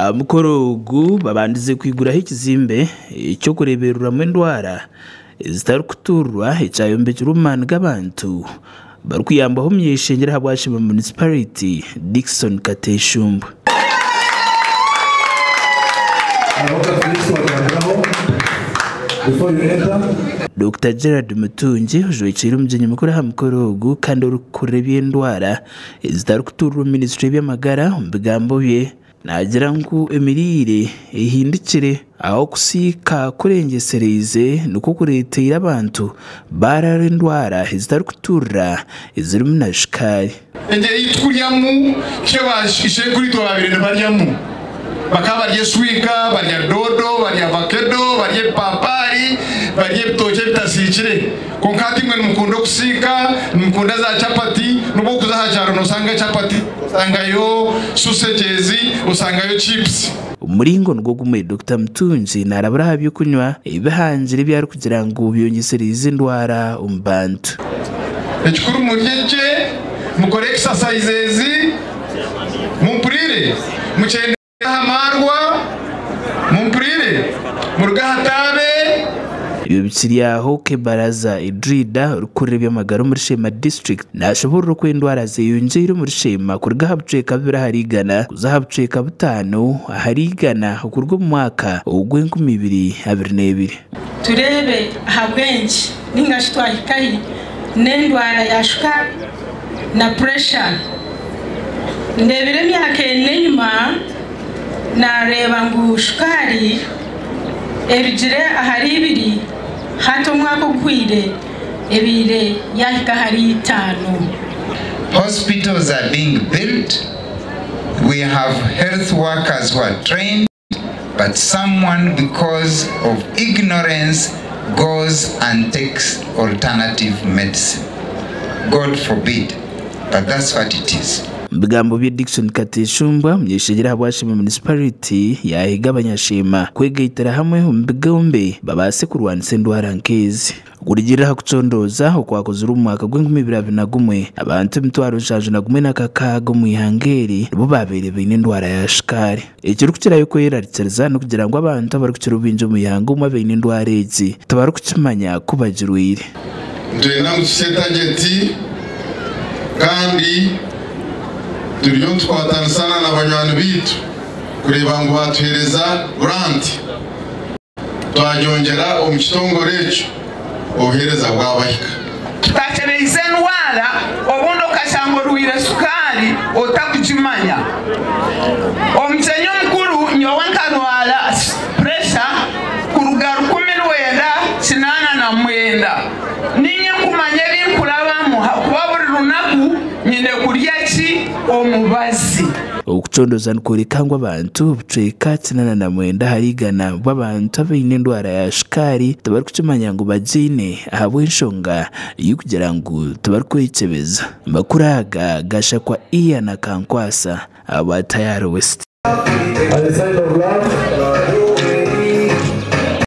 Aha mukoro ogu babandize kwiguraho ekizimbe eky'okureebereramu endwara ezitarikutuurwa ekyayombekirwe omu maani g'abantu barikuyambwaho omuny'eishengyero ahabwa Sheema Munisiparite, Dickson Kateshumbwa. Dokita Gerald Mutungi ojwekiire omugyenyi mukuru aha mukoro ogu kandi orikukurira eby'endwara ezitarikutuurwa omu minisitule y'eby'amagara omu bigambo bye naagira ngu emiriire ehindukire ahu okusiika kurengyesereize nikwo kureeteire abantu baarara endwara ezitarikutuurira ezirimu na shukaari. Engyeri ei tukuryamu tiyo ba ishenkuritwe baabaire nibaryamu. Bakaba barya eswika, barya doodo, barya vakedo, barya ebipapaari, barya ebitookye ebitasiikire. Kwonka hati imwe nimukunda okusiika, nimukunda za chapati, n'obu orikuza aha kyaro nooshangayo chapati, oshangayo sausages, oshangayo chips. Omu muringo nigwo gumwe, Dokita Mutungi naarabura aha by'okunywa ebihangire ebi arikugira ngu byongyesereize endwara omu bantu. Ekikuru murye gye, mukore exercises, mumpurire, mukyendeze aha maarwa, mumpurire, muruge aha taabe. Ebyo bikiri aho, Kebaraza Edrida orikukurira eby'amagara omuri Sheema District nashoboorora oku endwara zeyongyeire omuri Sheema kuruga aha bucweka bubiri ahari igana kuza aha bucweka butaano ahari igana okuruga omu mwaka ogw'enkumi ibiri abiri n'ebiri. Tureebe ahabw'enki ninga shi twahika hi n'endwara ya shukaari na puresha. Ndeebire emyaka ena enyima naareeba ngu shukaari erugire ahari ibiri hati omwaka oguhweire ebaire yaahika ahari itaano. Hospitals are being built, we have health workers who are trained. But someone because of ignorance goes and takes alternative medicine. God forbid, but that's what it is. Omu bigambo bye, Dickson Kateshumbwa, omuny'eishengyero ahabwa Sheema Munisiparite yaahiga abanyasheema kwegaitira hamwe omu bigombe babaase kurwanisa endwara nk'ezi. Okurugiirira aha kucondooza okwakozirwe omu mwaka gw'enkumi ibiri 21, abantu 76,000 omu ihanga eri nibo baabaire baine endwara ya shukaari. Ekirikukirayo kwerarikiriza n'okugira ngu abantu abarikukira obwingi omu ihanga omwe abaine endwara egi tibarikukimanya ku bagirwaire. Nitwenda ngu tuhitsye tageti kandi turiyo nitukwatanisa na banywani baitu kureeba ngu baatuheereza guranti. Twagyongyera omu kitongore ekyo obuheereza bwabahika. Tutakyereize endwara, obundi okashanga orwaire sukaari otakugimanya. Omukyenyi omukuru nyowe nkarwara puresha kuruga 1989. Niinye nkumanya ebi nkurabamu ahakuba buri runaku nyine kurya ki? Omubazi. Okucondooza nikworeka ngu abantu obucweka 89 ahari igana bw'abantu abaine endwara ya shukaari tibarikukimanya ngu bagiine ahabw'enshonga y'okugira ngu tibarikwekyebeza. Amakuru aga gashakwa Ian Akankwasa ahabwa Tayari West. By the sign of love.